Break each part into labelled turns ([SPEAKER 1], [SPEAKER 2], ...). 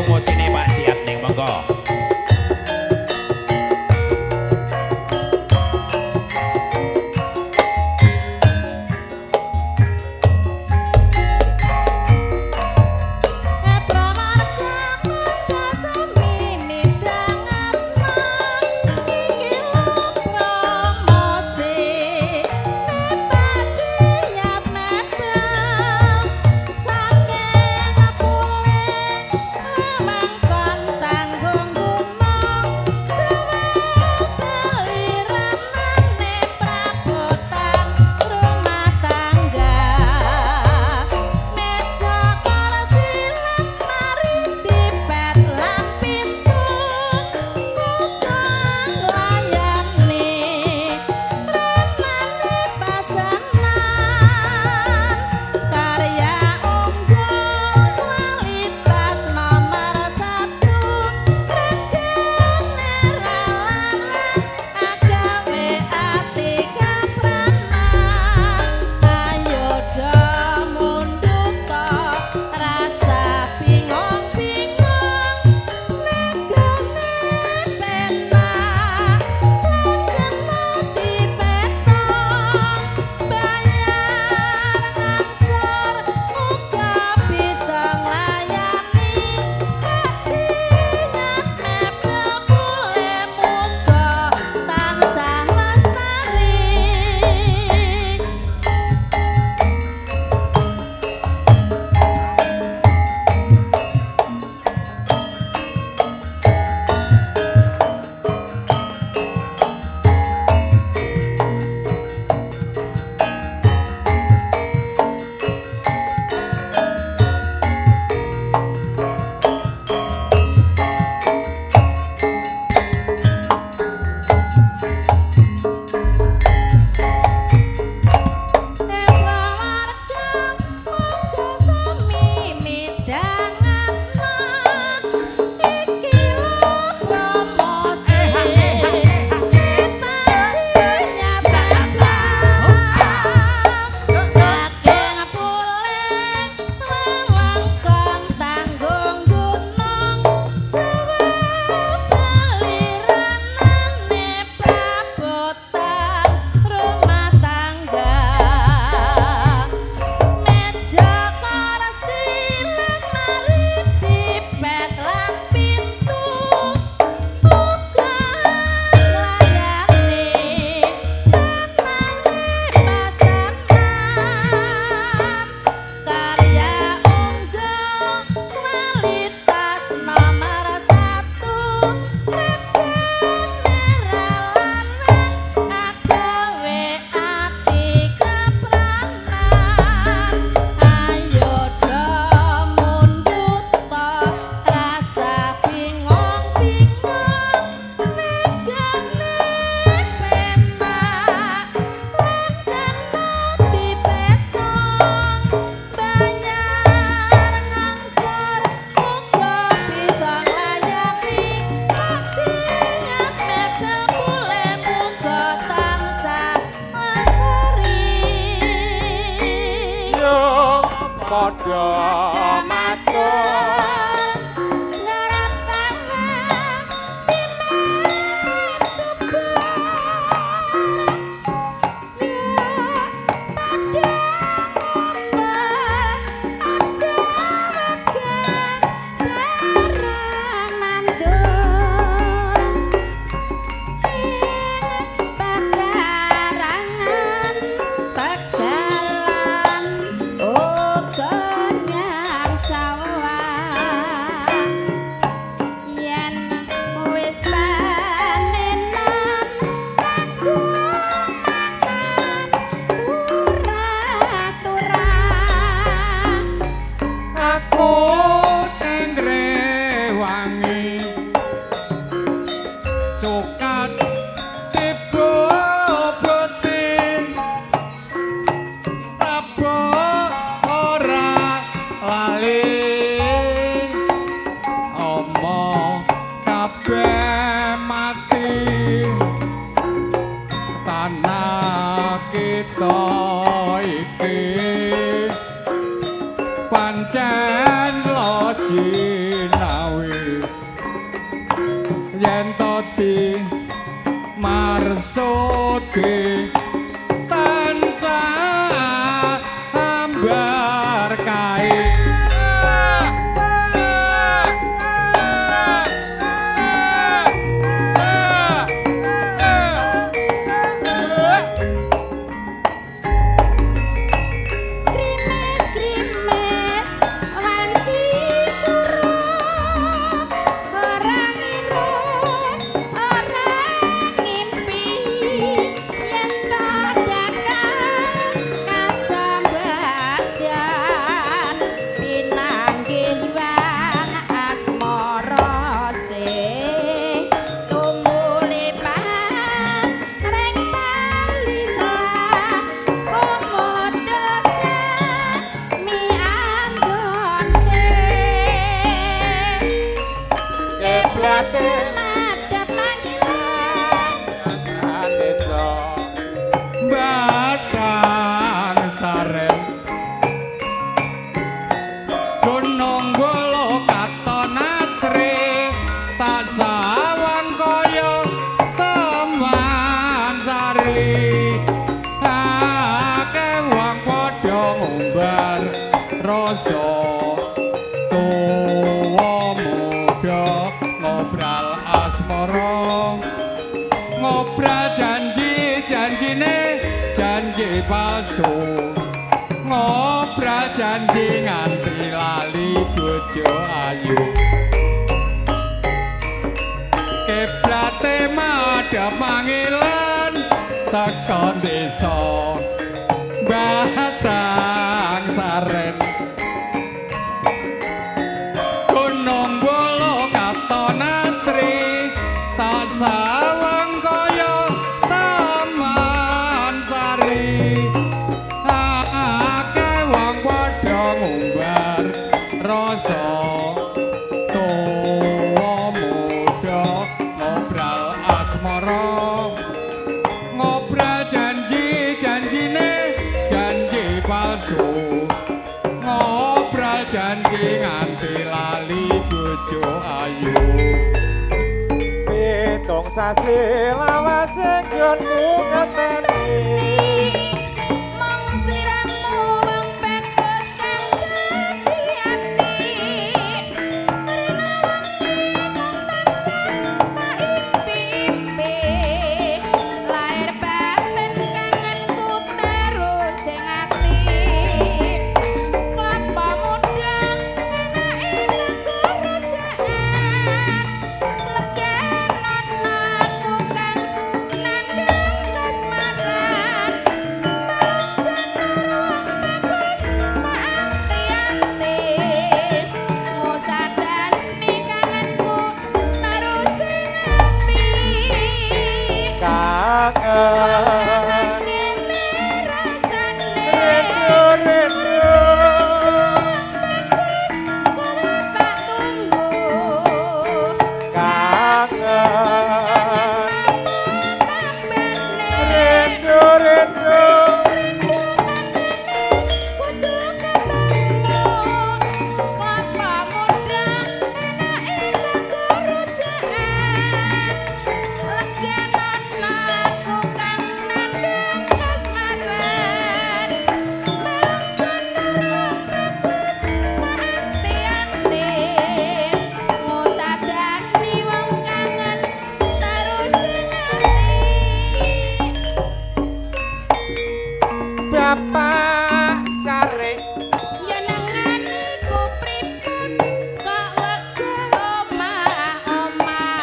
[SPEAKER 1] Promosine Pak Jiatning monggo.
[SPEAKER 2] Saking pule Ngobral janji janjine janji palsu, ngobral janji nganti lali bojo ayu. Kiblate madhep mangilan teko desa Batang Saren. Gunung Bolo katon asri tak sawang kaya taman sari. Akeh wong padha ngumbar rasa tuwa muda ngobral asmara, ngobral janji janjine janji palsu, ngobral janji nganti lali bojo ayu.
[SPEAKER 3] Pitung sasi lawase nggonku ngeteni.
[SPEAKER 4] Mung sliramu wong bagus kang dadi ati. Rina wengi mung tansah tak impi-impi. Lahir batin kangenku terus sing ati. Klapa muda enake kanggo rujakan. Legen ana aku kang nandhang kasmaran. Balung janur wong bagus tak anti-anti. Ngusadani kangenku terus ing ati.
[SPEAKER 3] Kangen
[SPEAKER 4] Kene rasane
[SPEAKER 3] rindu rindu
[SPEAKER 4] bagus kowe tak tunggu.
[SPEAKER 3] Kangen
[SPEAKER 4] Tambane
[SPEAKER 3] rindu rindu
[SPEAKER 4] rindu tambane kudu ketemu. Klapa muda enake kanggo rujakan. Legen ana aku kang nandhang kasmaran. Balung janur wong bagus tak anti-anti. Ngusadani wong kangen terus ing ati.
[SPEAKER 3] Bapak carik
[SPEAKER 4] Jenengan iku pripun kok wegah omah-omah.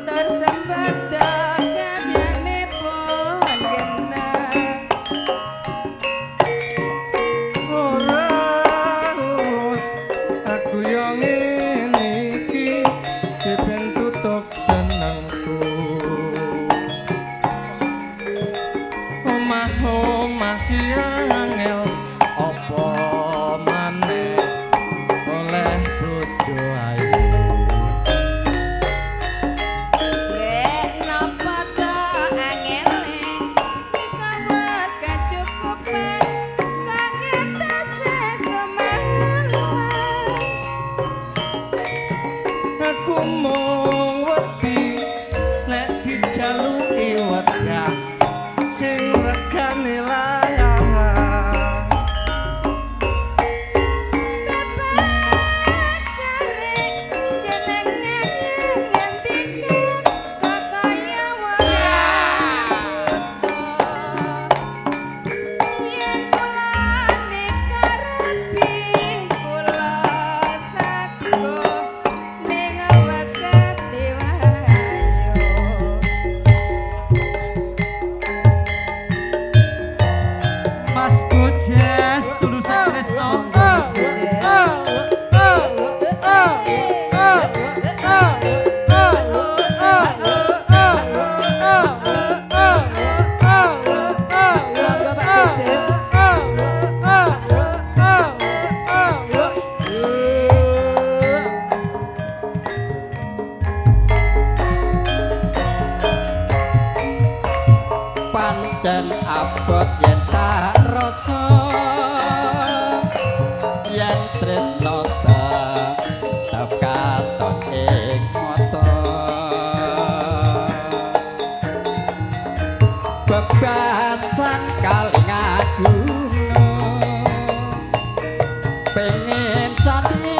[SPEAKER 5] Tersembada karyanipun genah.
[SPEAKER 2] Ora urus aku yo ngene iki ben tutuk senengku. Omah-omah ki angel apa maneh oleh bojo ayu.
[SPEAKER 5] Yek napa to angele dikawat kacukupan kang tasih sumelang.
[SPEAKER 2] Aku mung wedi nek dijaluki wedah sing regane larang.
[SPEAKER 5] Bapak carik jenengan yen ngendikan kok kaya wong buta. Yen kula nikarepi kula saguh ning wekti wayo.
[SPEAKER 2] Mas Bojes tulus tresno.
[SPEAKER 5] Monggo Pak Bojes.
[SPEAKER 2] Pancen abot yen tak rasa yen tresno tetep katon ing mata. Bebasan kaling aguna pengen sanding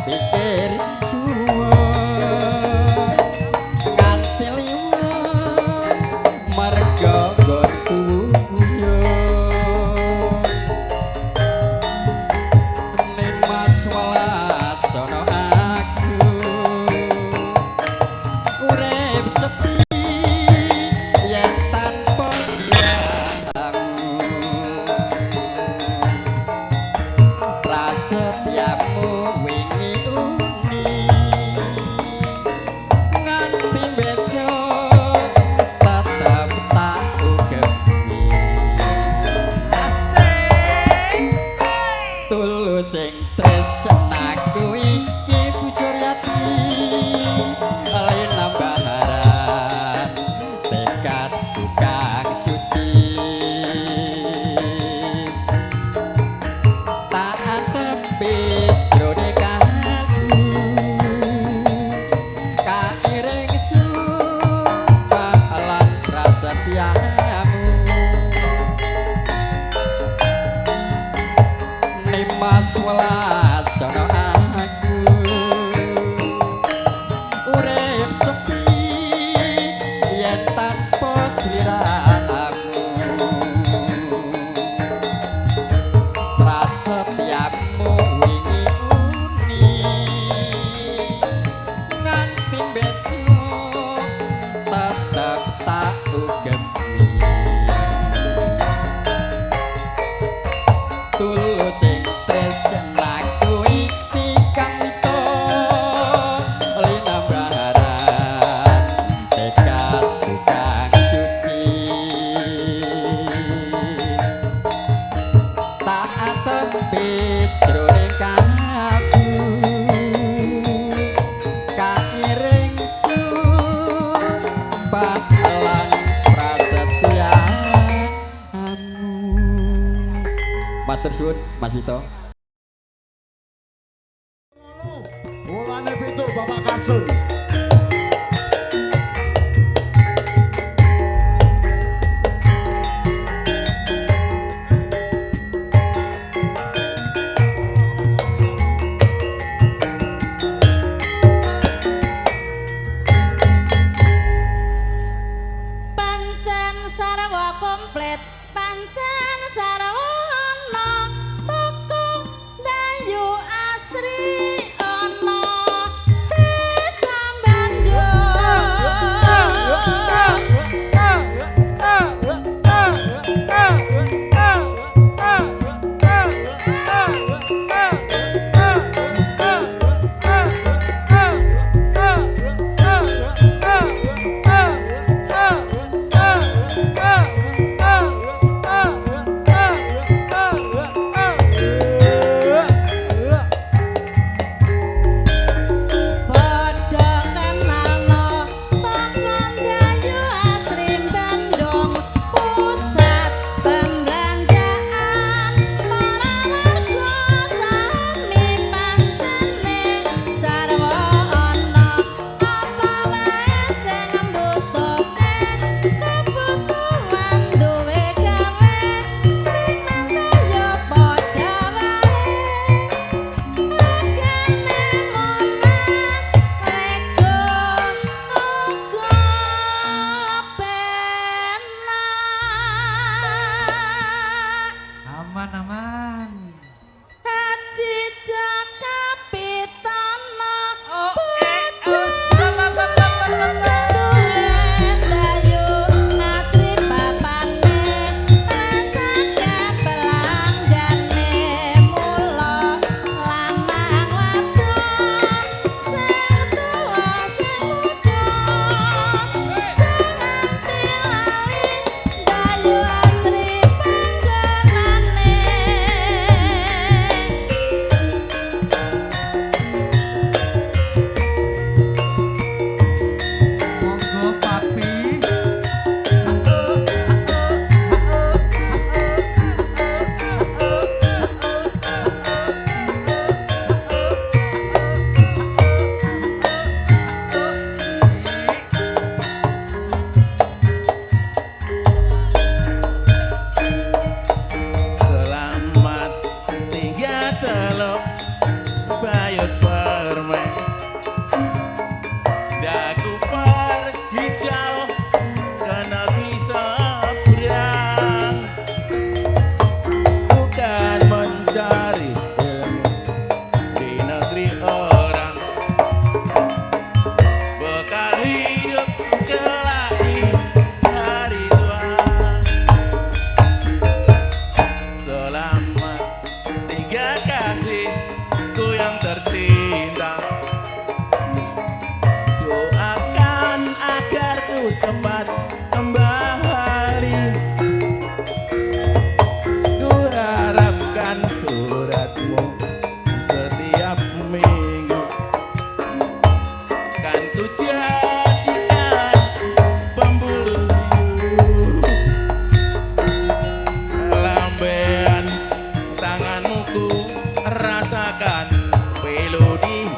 [SPEAKER 6] pikir suwun nganti liwat merga nggonku guyon. Nimas welasana aku urip sepi yen tanpa sliramu. Prasetyamu wingi uni nganti besok tetep tak ugemi. Tulus sing tresnaku iki Bujuryati linambaran tekad kang suci. Tak atepi jroning kalbu kairing sumpah lan prasetyamu. Nimas welasana aku urip sepi yen tanpa sliramu. Prasetyamu wingi uni nganti besok tetep tak ugemi. Tulus sing tresnaku iki kang wita linambaran tekad kang suci. Tak atepi jroning kalbu kairing sumpah lan prasetyamu. Matur suwun Mas Wito.
[SPEAKER 7] Wulane 7 Bapak Kasun.
[SPEAKER 5] Pancen sarwa komplit, pancen sarwa ana toko Dayu Asri ana desa.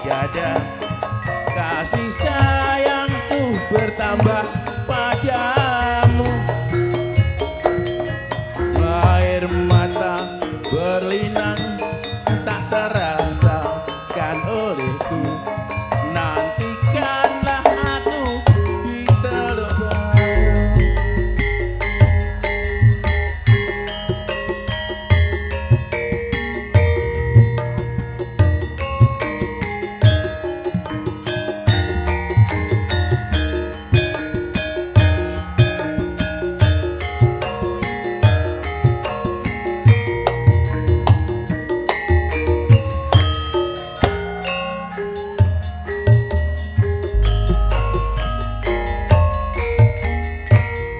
[SPEAKER 1] dada. Kasih sayangku bertambah padamu. Air mata berlinang tak terasakan olehku. Nantikanlah aku di Teluk Bayur.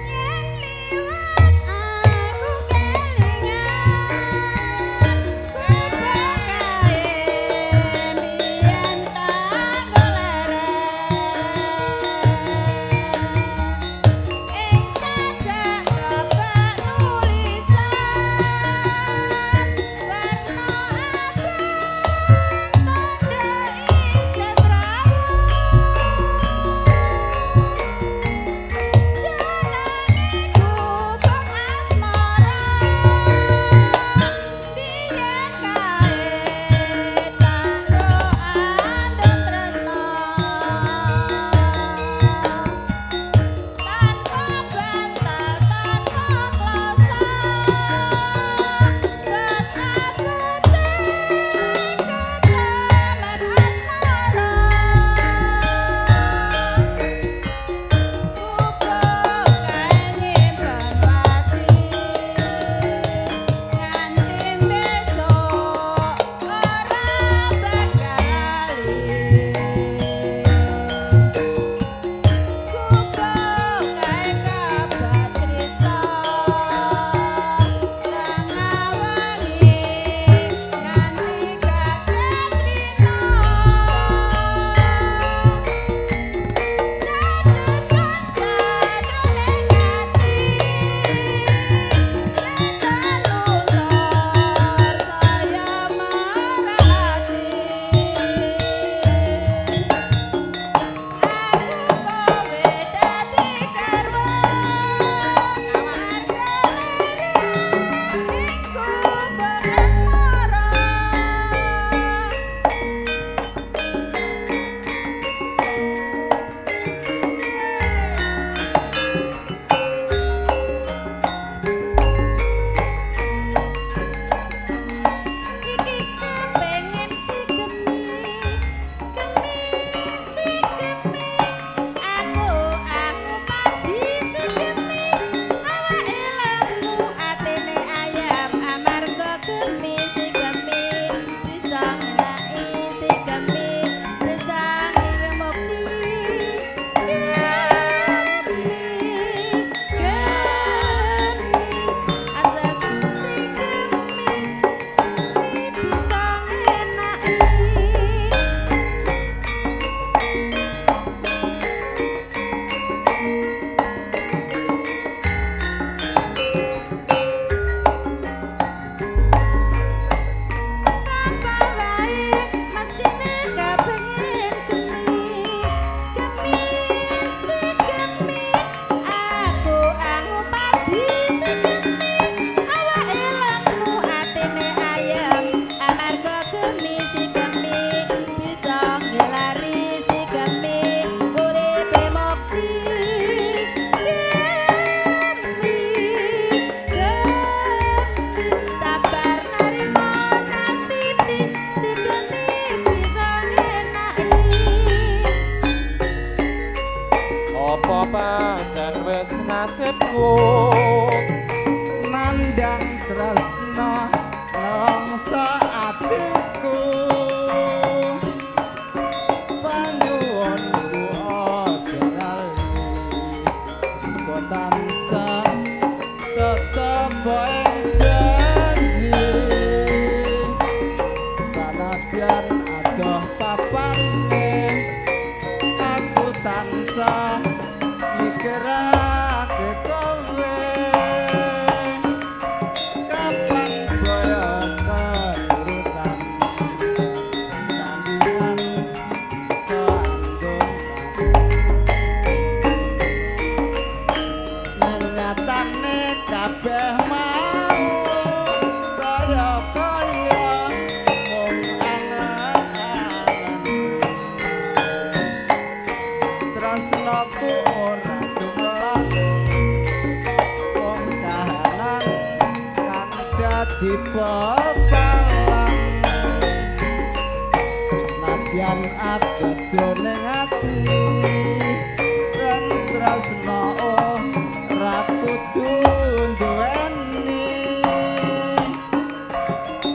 [SPEAKER 5] Yen liwat aku kelingan gubuk kae mbiyen tak goleren ing cagak kebak tulisan warna abang tandha isih Jenenge gubuk asmara biyen kae tandha andon tresna tanpa bantal tanpa kloso bet abote ketemen asmara. Gubuk kae nyimpen wati nganti besok ora bakal lali. Gubuk kae kabar crita tengah wengi nganti kaget rina. Catetan sajroning ati luntur saya marah ati. Aku kowe dadi garwa marga leren ing gubuk asmara. Iki kepengen si gemi, gemi si gemi. Aku padi si gemi. Awake lemu atine ayam amarga gemi si gemi. Bisa ngenaki si gemi, bisa ngirim mukti. Gemi, gemi, azab si gemi. Bisa ngenaki. Sapa wae mestine kepengin gemi, gemi si gemi. Aku angu padi si gemi. Awake lemu atine ayem amarga gemi si gemi. Bisa ngelari si gemi uripe mukti. Gemi, gemi, sabar narima nastiti si gemi bisa ngenaki.
[SPEAKER 3] Apa pancen wis nasibku
[SPEAKER 2] nandang tresna nelongso atiku panyuwunku aja lali muga tansah tetep ing janji sanadyan adoh papane aku tansah mikirake kowe.
[SPEAKER 6] dadi pepalang. Nadyan abot jroning ati yen tresna ora kudu nduweni.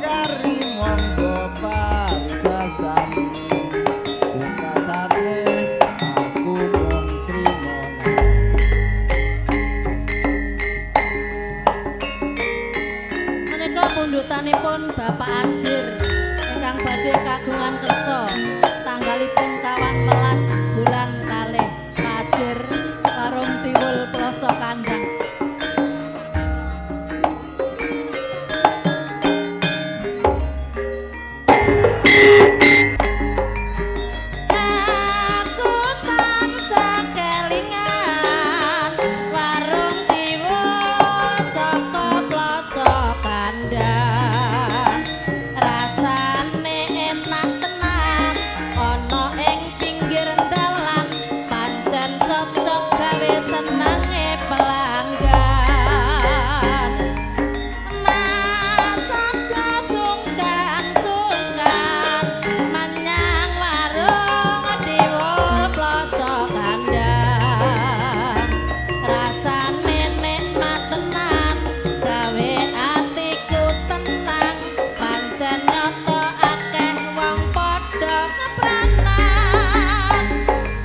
[SPEAKER 6] Kari monggo paribasan pungkasane aku mung trimo.
[SPEAKER 5] Menika pundutanipun Bapak Ajir ingkang badhe kagungan kersa tanggalipun 14 bulan kalih. Pak Ajir warung Tiwul Ploso Kandang. Aku tansah kelingan warung Tiwul saka Ploso Kandang. Rasane enak tenan ana ing pinggir dalan, pancen cocok gawe senenge pelanggan. Mas aja sungkan-sungkan menyang warung Tiwul Ploso Kandang. Rasane nikmat tenan gawe atiku tenang, pancen nyata akeh wong padha kepranan.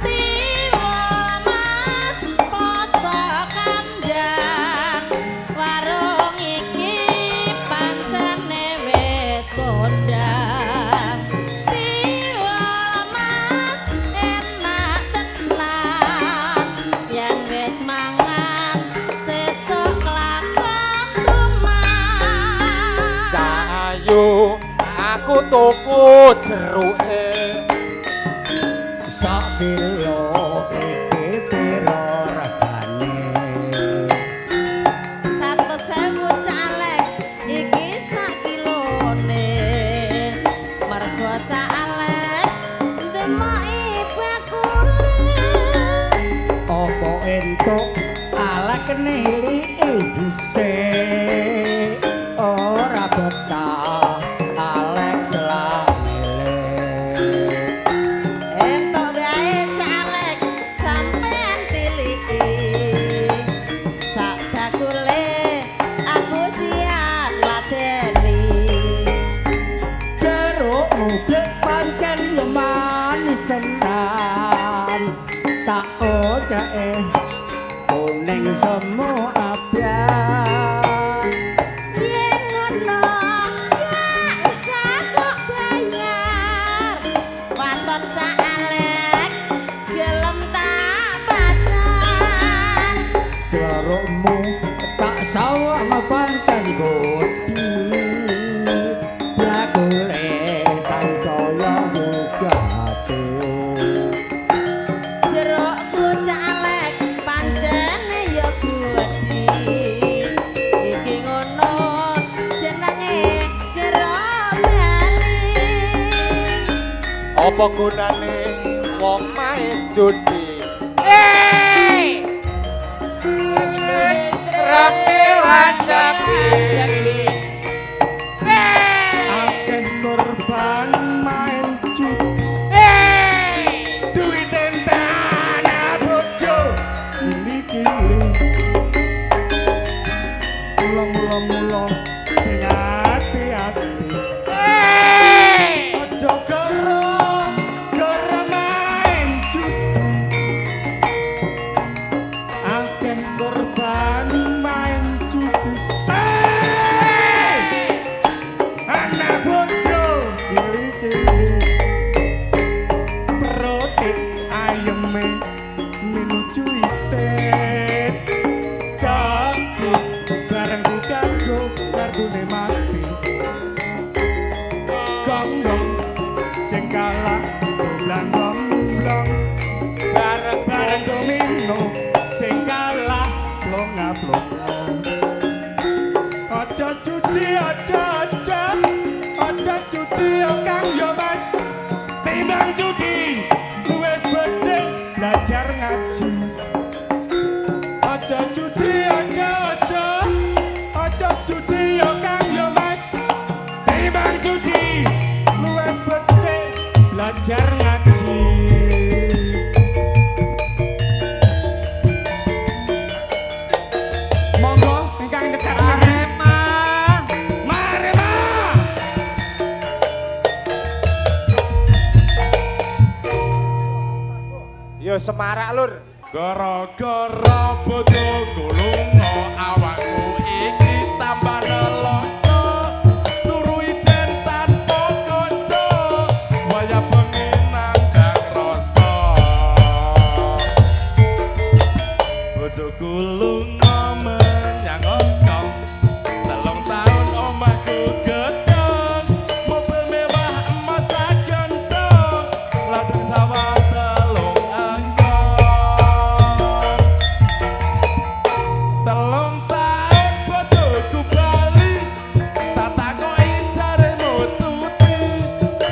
[SPEAKER 5] Tiwul Mas Ploso Kandang, warung iki pancene wis kondang. Tiwul Mas enak tenan yen wis mangan sesuk kelakon tuman.
[SPEAKER 3] Cak ayu aku tuku jeruke.
[SPEAKER 7] Sak kilo iki piro regane?
[SPEAKER 5] 100.000 Cak Alek iki sak kilone. Mergo Cak Alek ndemoki bakule.
[SPEAKER 7] Apa entuk Alek niliki dhisik? Ora betah Alek selamile.
[SPEAKER 5] Entuk wae Cak Alek sampean tiliki. Sak bakule aku siap ladeni.
[SPEAKER 7] Jeruk mudik pancen yo manis tenan. Tak oceke kuning semu abang.
[SPEAKER 5] Yen ngono gak usah kok bayar. Waton Cak Alek gelem tak pacar.
[SPEAKER 7] Jerukmu tak sawang pancen godi. Bakule tansaya gugate.
[SPEAKER 5] Jerukku Cak Alek pancene ya gudi. Iki ngono jenenge jeruk Bali.
[SPEAKER 3] Apa gunane wong main judi? Rame lancapi.
[SPEAKER 2] Akeh korban main judi. Duit entan bojo kili-kili. Mula-mula sing ati-ati. Aja gara-gara main judi. Akeh korban main judi. Anak bojo kili-kili. Protik ayeme minuju itit. Caki bareng dijago kartune mati. Gonggong sing kalah gomblang gomblong.
[SPEAKER 3] Bareng
[SPEAKER 2] Bareng domino sing kalah plonga-plonga. Aja judi aja aja. Aja judi yo Kang yo Mas. Timbang judi luwih becik belajar ngaji. Aja judi aja aja. Aja judi yo Kang yo Mas. belajar ngaji. Monggo ingkang nyekat
[SPEAKER 3] Arema.
[SPEAKER 2] Marema.
[SPEAKER 3] Yo semarak lur.
[SPEAKER 1] Gara-gara bojoku lunga awakku iki tambah nelongso, turu ijen tanpa kanca, wayah bengi nandang rasa. Bojoku lunga menyang Hongkong, 3 tahun omahku gedhong, mobil mewah emas gendong, ladang sawah 3 engkong. 3 tahun bojoku bali, tak takoki jaremu cuti,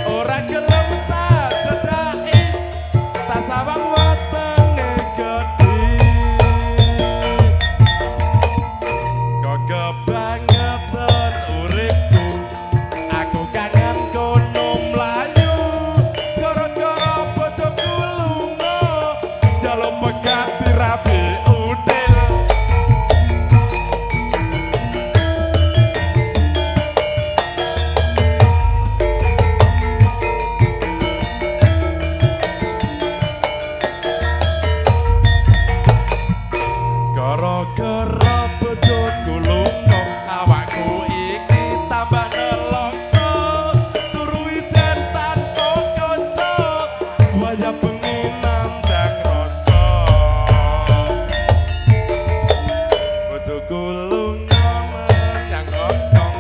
[SPEAKER 1] ora gelem tak cedhaki, tak sawang wetenge gedhi. Kok kebangetan uripku, aku kangen kono mlayu, gara-gara bojoku lunga, njaluk pegat dirabi udil. Gara-gara bojoku lunga, awakku iki tambah nelongso, turu ijen tanpa kanca, wayah bengi nandang rasa. Bojoku lunga menyang Hongkong,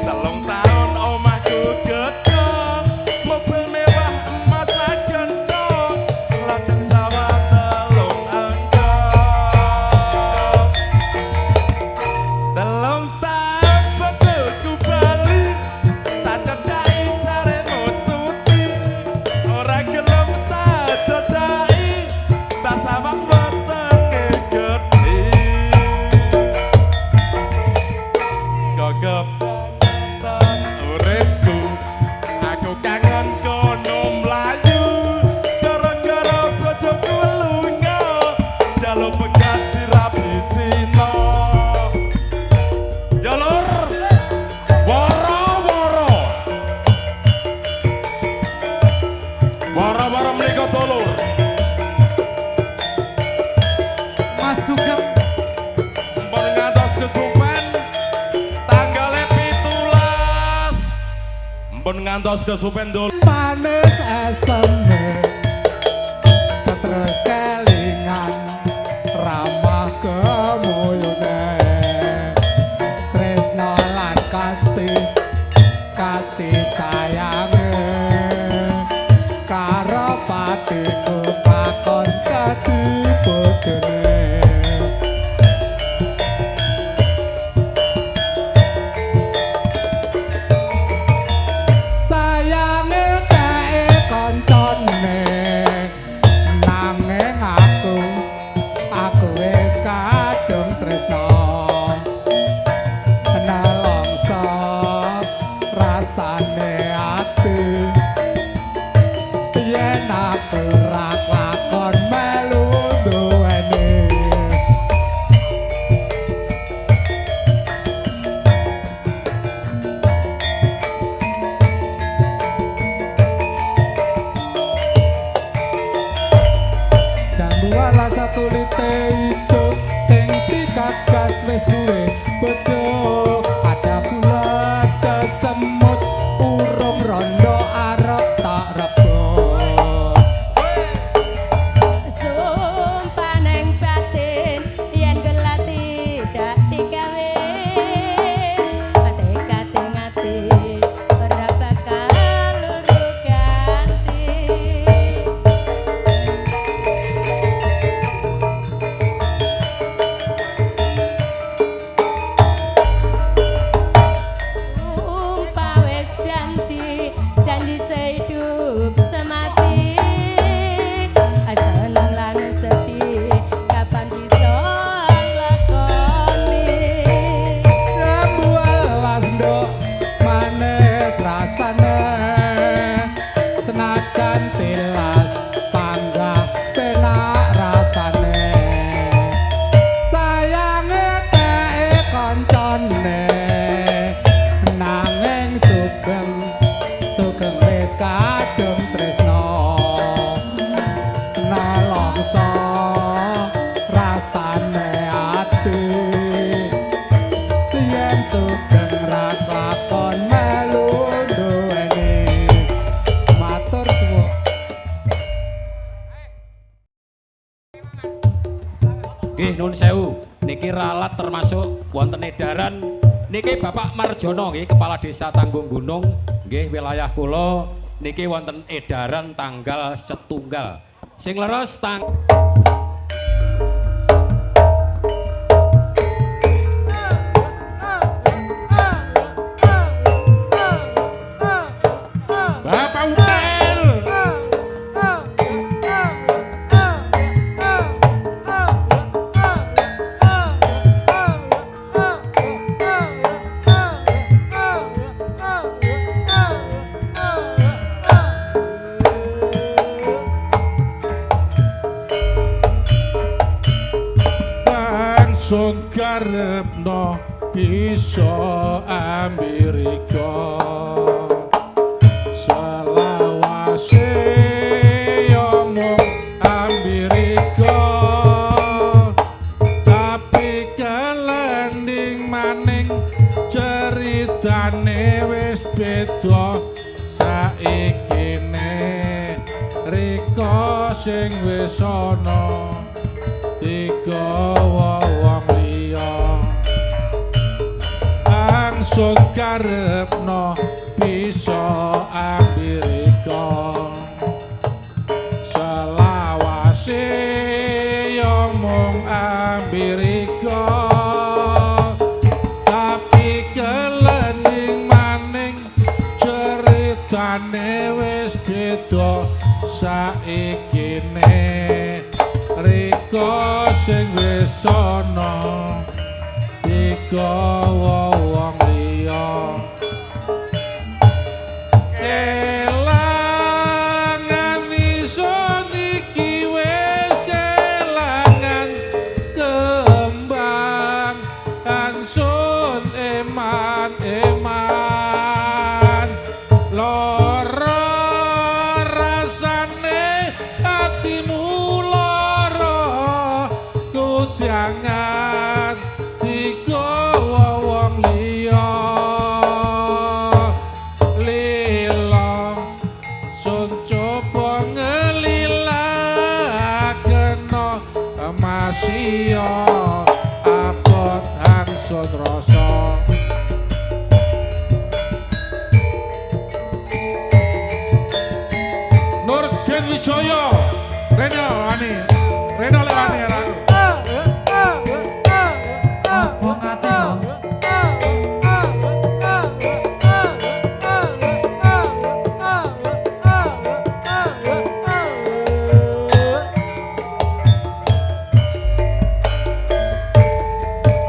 [SPEAKER 1] 3 tahun omahku gedhong, mobil mewah emas gendong, ladang sawah 3 engkong. 3 tahun bojoku bali, tak cedhaki jaremu cuti, ora gelem tak cedhaki, tak sawang wetenge gedhi. Kok kebangetan uripku, aku kangen kono mlayu, gara-gara bojoku lunga, njaluk pegat dirabi Cina. Ya lur, woro-woro, woro-woro menika dulur.
[SPEAKER 3] Mas Sugeng
[SPEAKER 1] Mpun ngantos kesupen tanggale 17. Mpun ngantos kesupen dulur.
[SPEAKER 6] Manis eseme terus kelingan ramah kemuyune, tresno lan kasih kasih sayange, karo patiku pakon dadi bojone. Sayange kae koncone, nanging aku wis kadung tresno, nelongso rasane ati, yen aku ra lakon melu duweni. Jambu alas kulite ijo sing digagas wis duwe bojo, ada gula ada semut urung rondo arep tak rebut.
[SPEAKER 5] Sumpah neng batin yen gelati dak digawe, tekad ati ora bakal luru ganti.
[SPEAKER 8] Nggih nun sewu, niki ralat termasuk wonten edaran niki Bapak Marjono nggih, Kepala Desa Tanggung Gunung nggih, wilayah kula niki wonten edaran tanggal setunggal. Sing leres tang
[SPEAKER 2] Bapak Utel. Langsung karepno bisa Amerika. Selawase yo mung Amerika. Tapi kelending maning ceritane wis beda saikine. Rika sing wis ana digawa wong liya. Langsung karepno bisa Amerika. Selawase yo mung Amerika. Tapi kelending maning ceritane wis beda saikine. Rika sing wis ana digawa wong liya. Kelangan isun iki wis kelangan kembang angsun eman-eman. Lara rasane atimu lara kudangan digawa wong liya. Lila sun coba ngelila kena masya abot angsun rasa. Nurdin Wijaya Reno wani Reno lek wani aku.
[SPEAKER 6] Obong ati kok.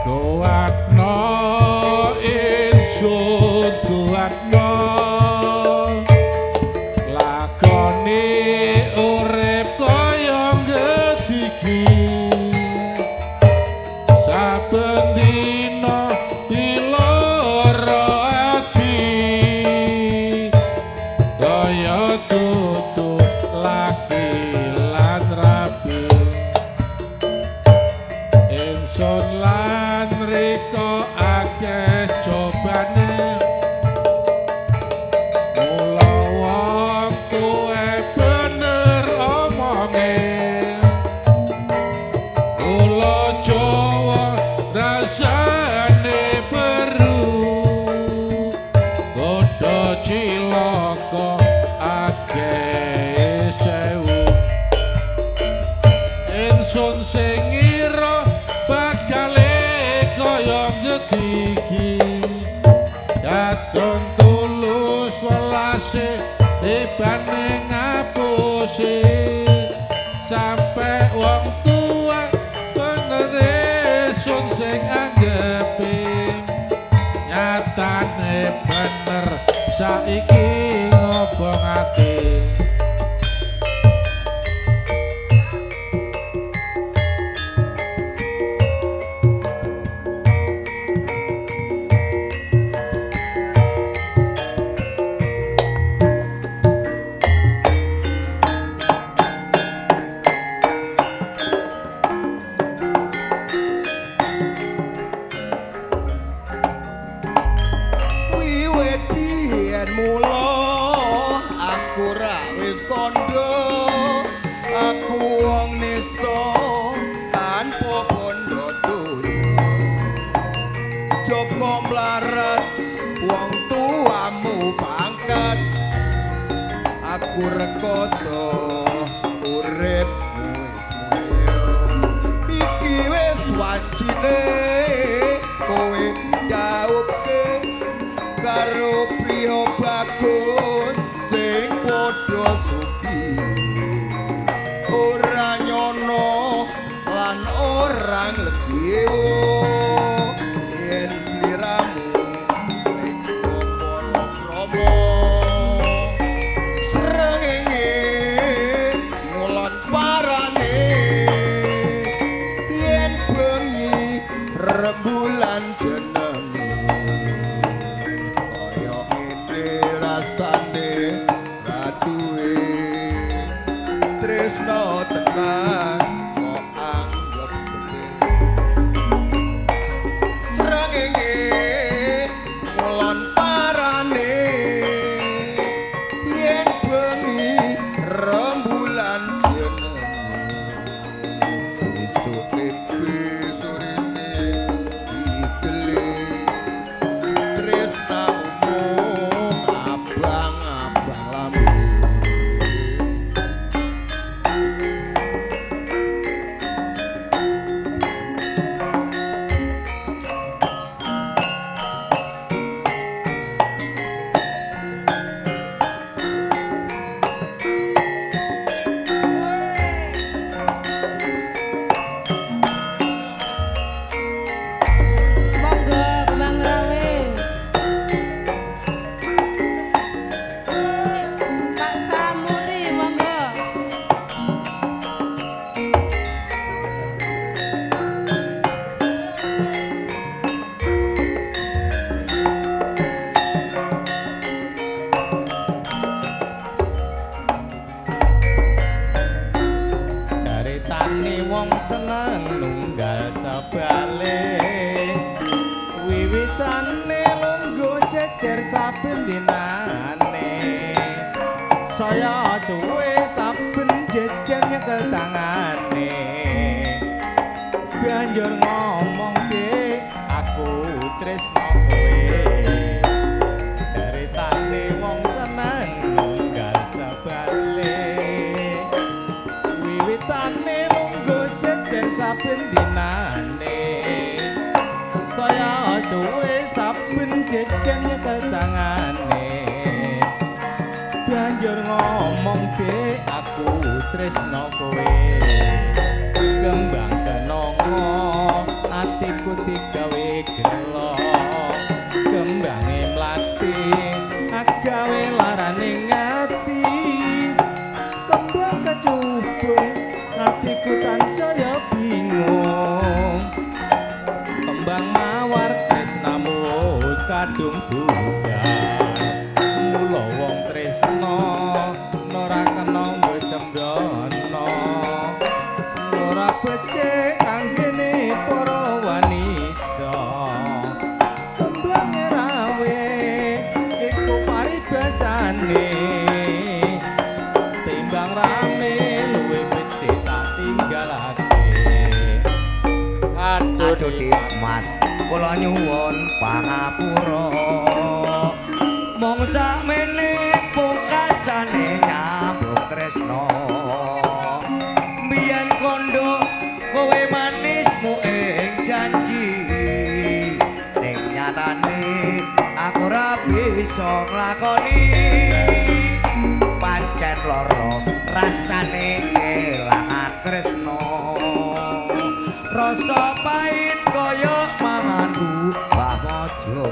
[SPEAKER 2] Kuatno insun kuatno lakoni urip kaya gediki. Saben dina diloro ati kaya tutu laki lan rabi. Ingsun lan rika akeh cobane. Mula wong tuwe bener omonge. Kula Jawa rasane beru. Godho cilaka akeh sewu. Ingsun sing ngira bakale kaya gediki. Katon tulus welase tibane ngapusi. Sampe wong tuwa bener sun sing anggepe. Nyatane bener saiki ngobong ati.
[SPEAKER 3] Wiwit biyen mula
[SPEAKER 9] Jebule kowe jauhke karo priya bagus sing padha sugih, ora nyono lan ora nglegi yen sliramu teka palakrama. Srengenge ngulon parane yen bengi rembulan jenenge, kaya ngene rasane ra duwe tresna tenan kok anggep sepele. Srengenge ngulon parane yen bengi rembulan jenenge, esuk tempe sorene dibeli tresnamu abang-abang lambe.
[SPEAKER 5] Monggo Kembang Rawe. Pak Samuri monggo.
[SPEAKER 2] Caritane wong seneng nunggal sebale, wiwitane lungguh jejer saben dinane, saya suwe saben jejer nyekel tangane, banjur ngomong ke aku tresno kowe. Caritane wong seneng nunggal sebale, wiwitane lungguh jejer saben dinane, saya suwe saben jejer nyekel tangane, banjur ngomong ke aku tresno kowe. Kembang kenanga atiku digawe gelo, kembange mlati agawe larane ngati, kembang kecubung atiku tansaya bingung, kembang mawar tresnamu wis kadung budal, mula wong tresna ora kena nggo sembrono, ora becik kanggene para wanita. Kembange rawe iku paribasane, timbang rame luwih becik tak tinggalake.
[SPEAKER 3] Aduh.
[SPEAKER 6] Aduh Mas, kula nyuwun pangapura. Mung sakmene pungkasane nyambung tresna. Biyen kondo kowe manismu ing janji, ning nyatane aku ora bisa nglakoni. Pancen lara rasane kelangan tresna, rasa pahit kaya mangan buah mojo.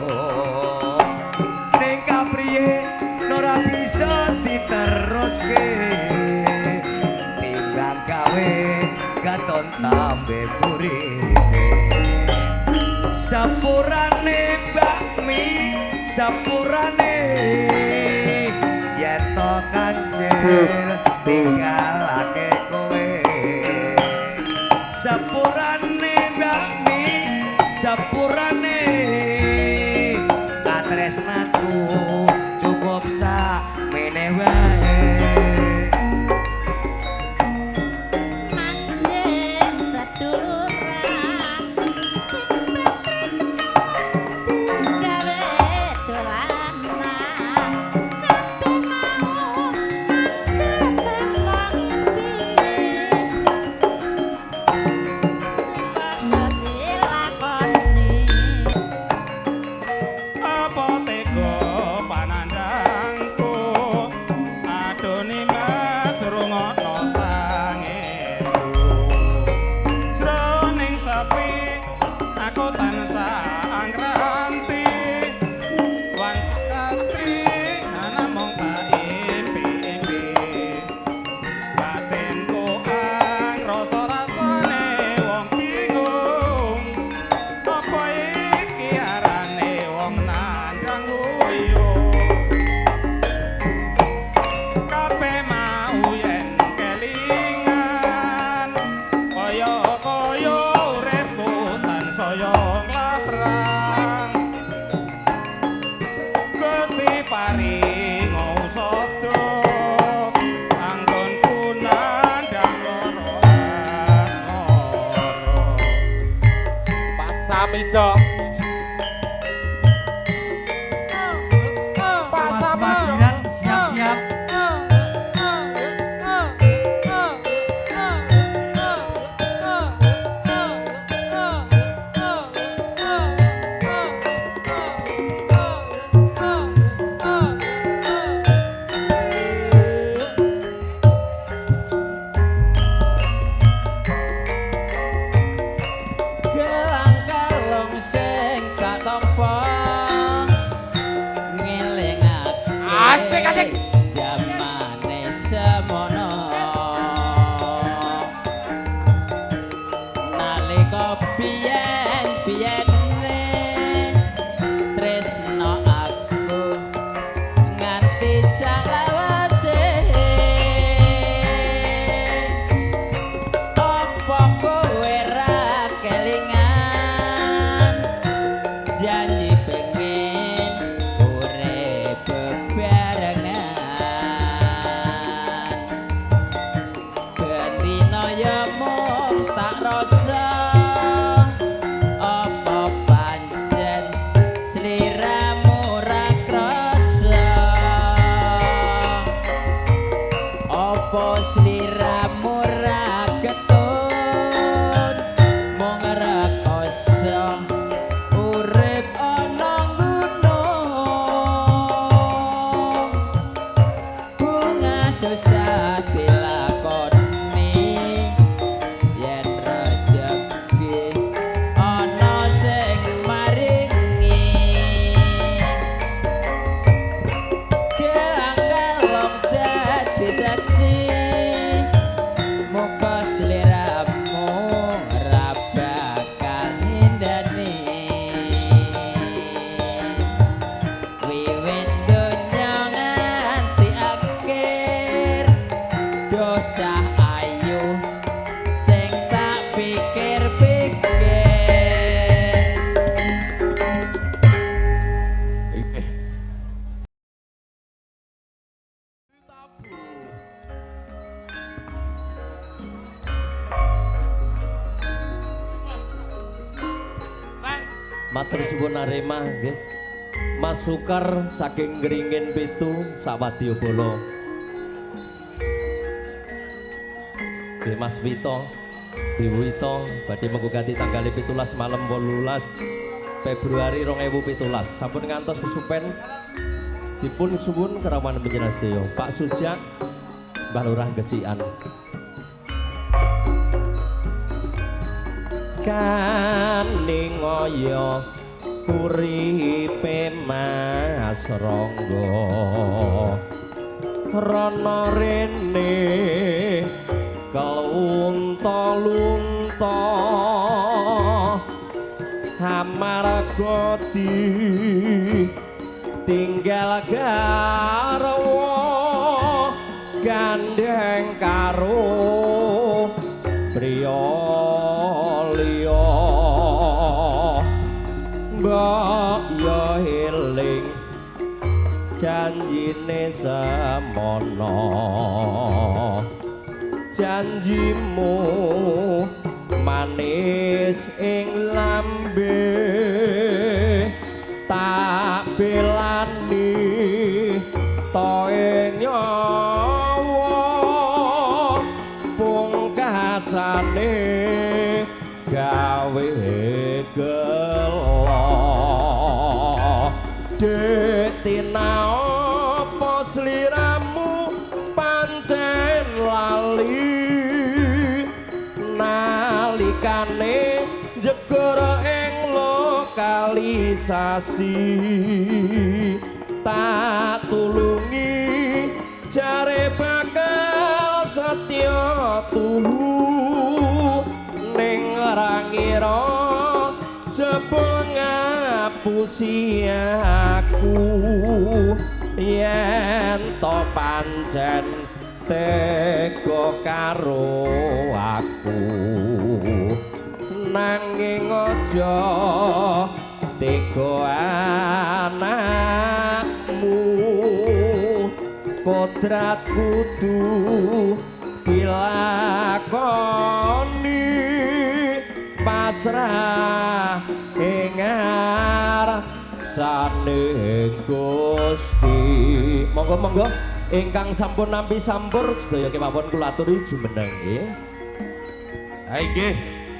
[SPEAKER 6] Ning kapriye ora bisa diteruske, timbang gawe gaton tambe murine. Sepurane bakmi sepurane yen to kancil tinggalake kowe. Sepurane bakmi sepurane katresnaku cukup sakmene wae.
[SPEAKER 5] Manjing seduluran timbang tresno digawe dolanan, kabeh mau anggep ngimpi.
[SPEAKER 3] Samijo. Pak
[SPEAKER 6] Mas
[SPEAKER 3] Samijo.
[SPEAKER 6] Majiran siap-siap.
[SPEAKER 10] Gelang kalung sing tak tampa ngelingake
[SPEAKER 3] Asik, asik.
[SPEAKER 10] Jamane semono nalika biyen-biyene tresno aku nganti salawase. Apa kowe ra kelingan janji pengen urip bebarengan? Bendina ya mung tak rasa, apa pancen sliramu ra krasa? Apa sliramu ra ketun mung rekoso urip ana gunung? Bunga susah dilakoni yen rejeki ana sing maringi. Gelang kalong dadi saksi, muga sliramu ra bakal nindani. Wiwit donya nganti akhir, duh cah ayu sing tak pikir-pikir.
[SPEAKER 11] Matur suwun Arema nggih. Mas Sukar saking Ngringin 7 Sawadyabala. Nggih Mas Wito, Dewi Wito badhe mengugati tanggal 17 malam 18 Februari 2017. Sampun ngantos kesupen dipun suwun kerawan panjenengan sedaya. Pak Sujak, Mbah Lurah Gesikan. Kaning oyo uripe Mas Rangga rono rene kelunta-lunta amarga tinggal garwa gandeng karo priya liya. Mbok yo eling janjine semono, janjimu manis ing lambe tak belani toe nyawa pungkasane gawe gelo. Dek tina apa sliramu pancen lali nalikane jegur ing lokalisasi tak tulungi jare bakal setya tuhu ning ora ngira jebul ngapusi aku yen to pancen tega karo aku nanging aja tega anakmu kodrat kudu dilakoni pasrah ngarsaning Gusti. Monggo-monggo ingkang sampun nampi sampur sedaya kemawon kula aturi jumeneng nggih.
[SPEAKER 1] Ha nggih,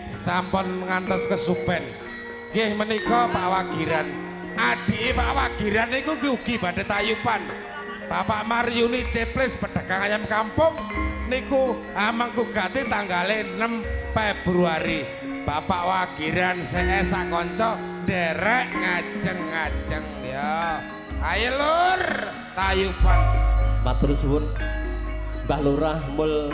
[SPEAKER 1] sampun ngantos kesupen. Nggih menika Pak Wagiran. Adike Pak Wagiran niku ugi badhe tayuban. Bapak Maryuni Ceplis pedagang ayam kampung niku amangku gati tanggale 6 Februari. Bapak Wagiran CS sak kanca nderek ngajeng-ngajeng ya. Ayo lur tayuban.
[SPEAKER 11] Matur suwun Mbah Lurah Mul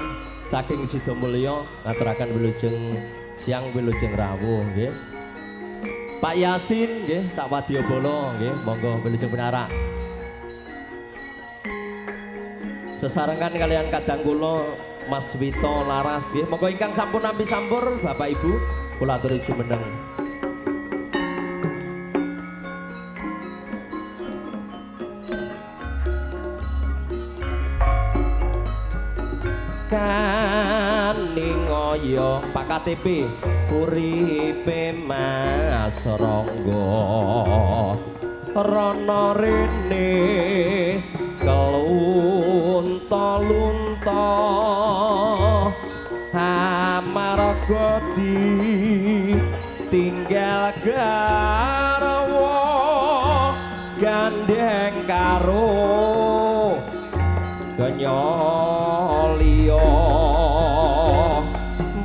[SPEAKER 11] saking Sidomulyo ngaturaken wilujeng siang wilujeng rawuh nggih. Pak Yasin nggih sak wadyabala nggih monggo wilujeng pinarak. Sesarengan kalian kadang kula Mas Wito Laras nggih monggo ingkang sampun nampi sampur Bapak Ibu kula aturi jumeneng. Kaningoyo Pak KTP uripe Mas Ronggo rono rene kelunta-lunta amarga ditinggal garwa gandeng karo kenyoliyo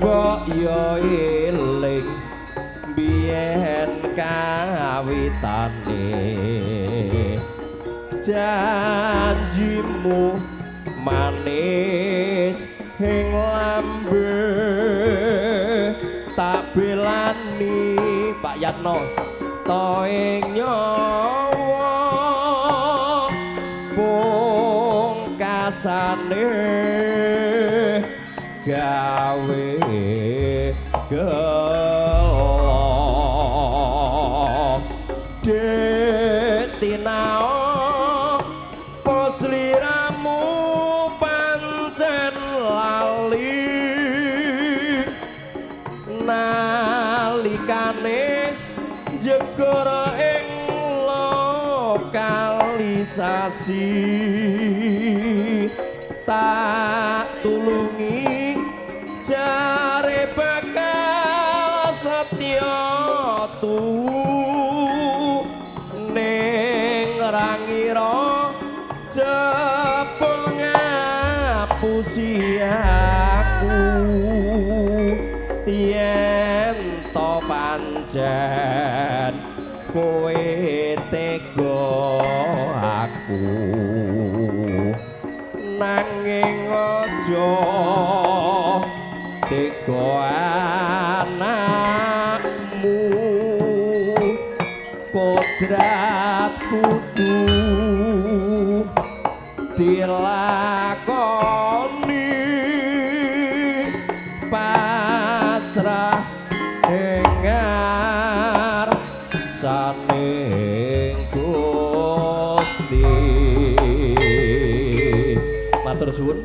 [SPEAKER 11] mbok yo eling biyen kawitane janjimu manis ing lambe tak belani Pak Yatno to ing nyawa pungkasane gawe gelo detinao posliramu pancen lali nalikane jegur ing lokalisasi tak tulungi jare bakal setya tuhu ning ra ngira jebul ngapusi aku yen to pancen kowe tega aku nanging aja tega anakmu kodrat kudu dilakoni pasrah ing ngarsaning Gusti. Matur suwun.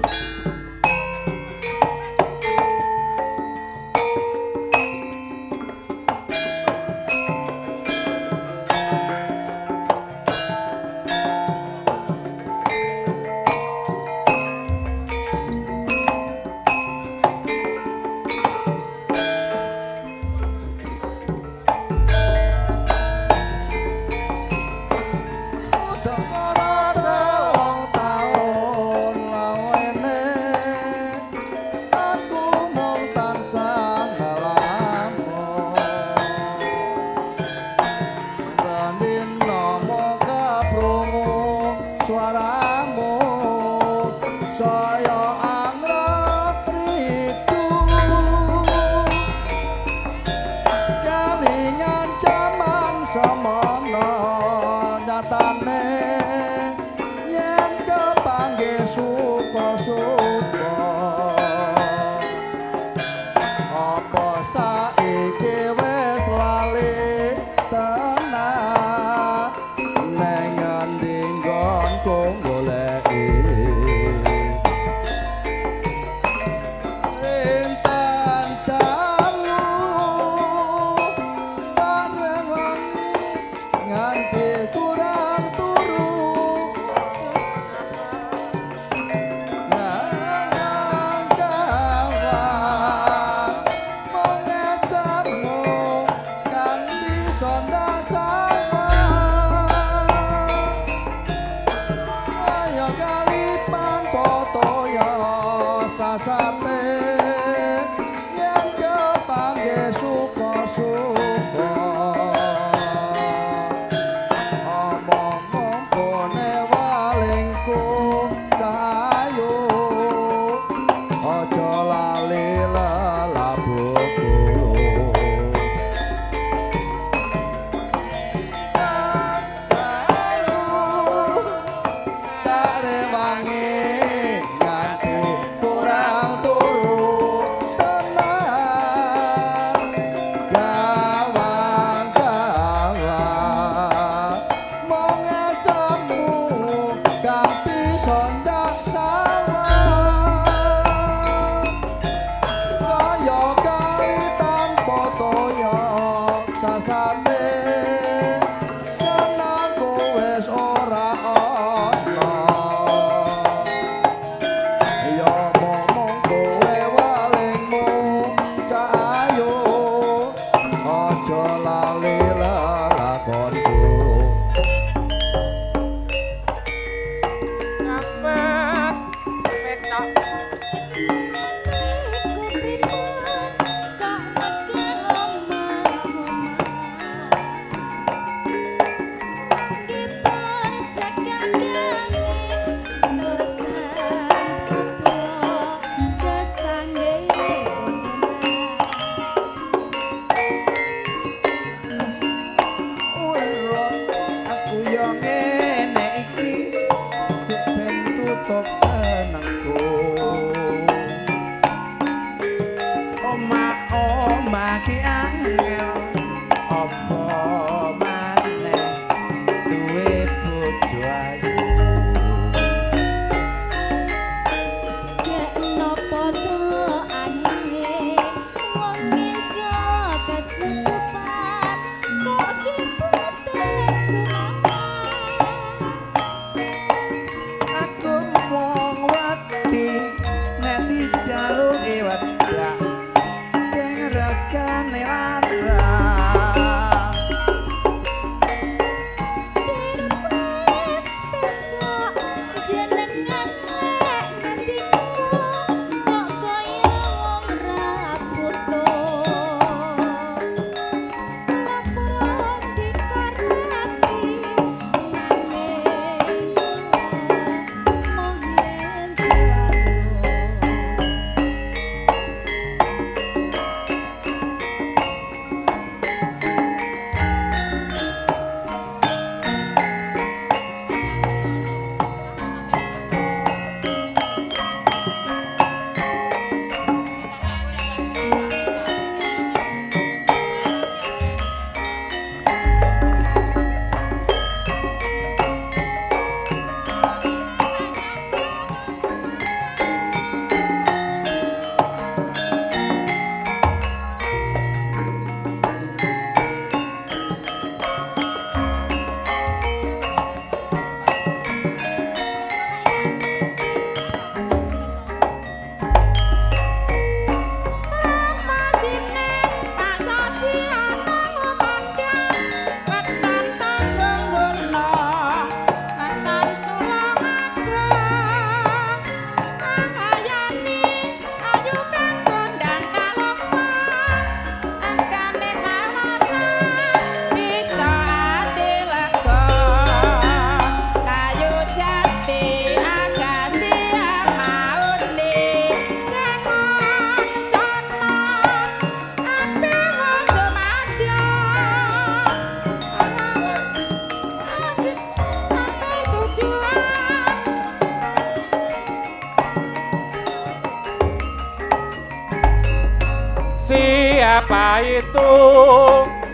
[SPEAKER 3] Siapa itu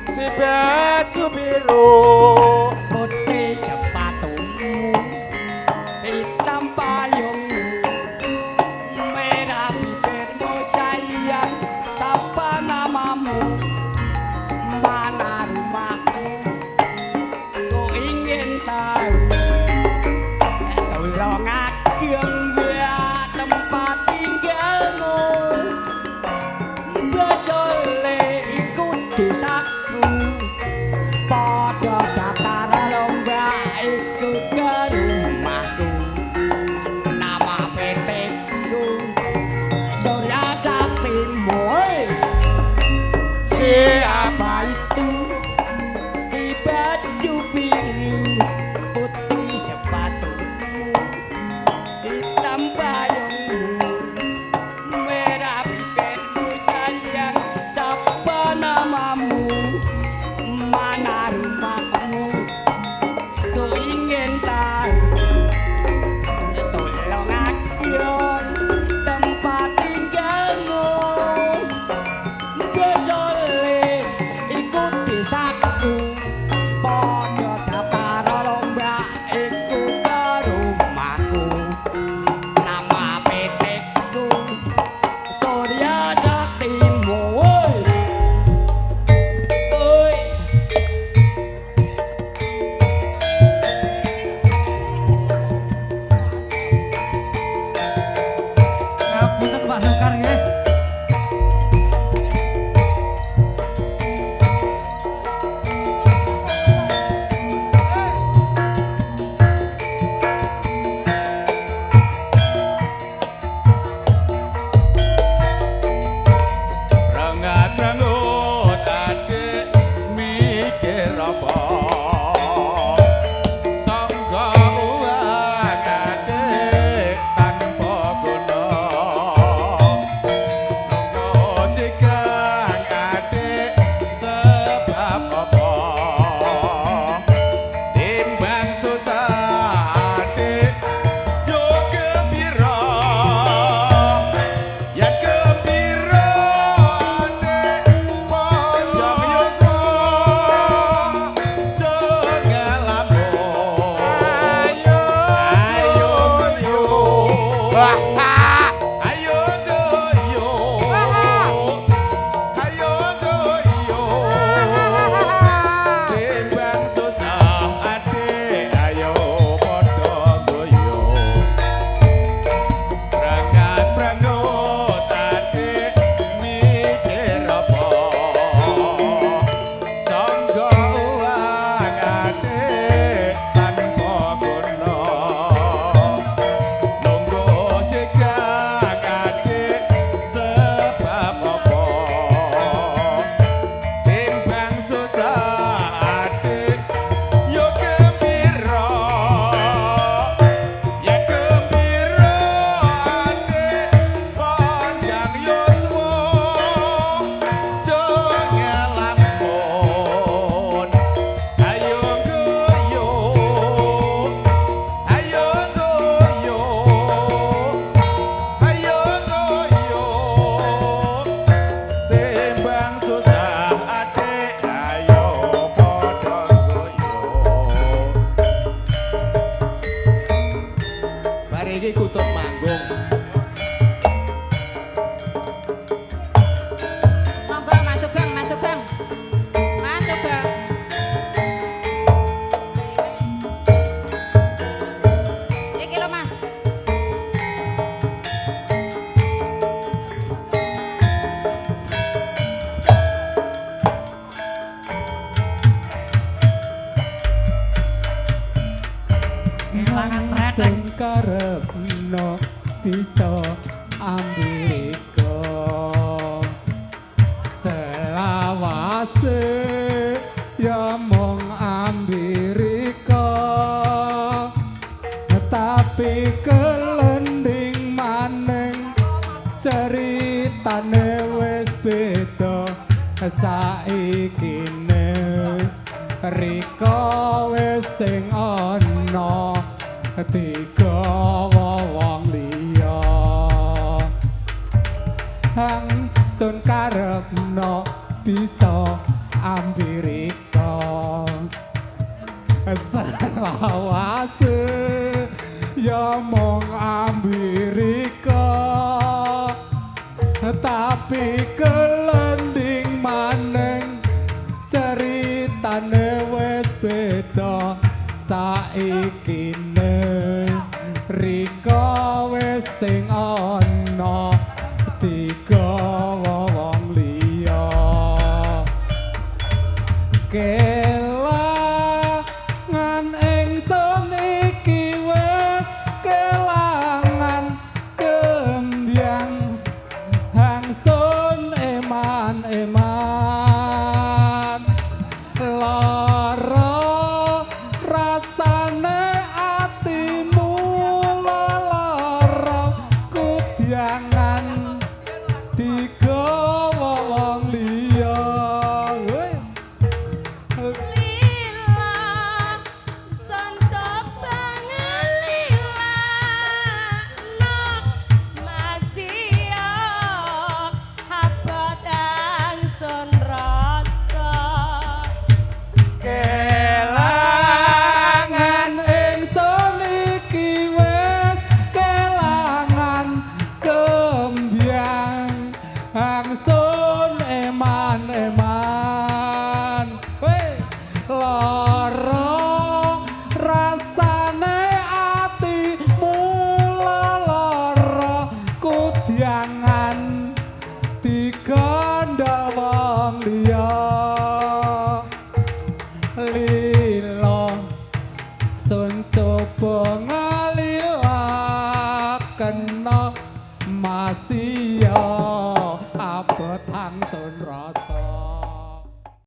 [SPEAKER 3] si baju biru?
[SPEAKER 10] Putih sepatumu, hitam payungmu, merah bibirmu sayang, siapa namamu? Mana rumahmu? Ku ingin tahu. Tolong ageng ya tempat tinggalmu. Besole iku desaku. Padha daftar lomba iku ke rumahku. Nama PT ku Surya Saktimu.
[SPEAKER 3] Siapa
[SPEAKER 10] itu si baju biru, putih sepatumu, hitam payungmu, merah bibirmu sayang, siapa namamu? Mana rumahmu? Ku ingin tahu. Tolong agion tempat tinggalmu. Besole iku desaku. Padha daftar lomba iku ke rumahku. Nama PT ku Surya Saktimu. Oi. Oi.
[SPEAKER 6] Ngapunten Pak Sukar nggih.
[SPEAKER 9] Rengat-rengut adik mikir apa? Sangga uang adik tanpa guna. Nunggu cikang adik sebab apa? Timbang susah adik yo gembira. Ya gembira adik panjang yuswa jangan lamun. Ayo ayo yo. Ayo yo. Ayo yo. Timbang susah adik ayo padha guyu. Prengat-prengut adik mikir apa? Sangga uang adik tanpa guna. Nunggu cekak adik sebab apa? Timbang susah adik yo gembira. Ya gembira adik panjang yuswa jangan lamun. Ayo guyu, ayo guyu, ayo guyu. Timbang susah adik ayo padha guyu.
[SPEAKER 1] Bar iki kutub manggung.
[SPEAKER 5] Monggo Mas Sugeng, Mas Sugeng. Mas Sugeng. Iki lho Mas.
[SPEAKER 10] Kelangan
[SPEAKER 2] Sing karepno bisa ambirika selawase ya mung ambirika, tapi kelending maning ceritane wis beda saiki ne. Rika wis sing ana digawa wong liya. Hang sun karepno bisa ambirika selawase ya mung ambirika tapi kelending maneng ceritane wis beda saiki rika wis sing ana digawa wong liya kelangan ingsun iki wis kelangan kembyang hangsun eman-eman lara rasane atimu lara kudyangan digawa wong liya.
[SPEAKER 5] Lila son coba ngelila nok masih abot angsun rasa
[SPEAKER 2] Kelangan ingsun iki wis kelangan kembyang angsun eman-eman lara rasane atimu lara kudyangan digandha wong liya lila sun coba ngalila kena masiya abot angsun rasa.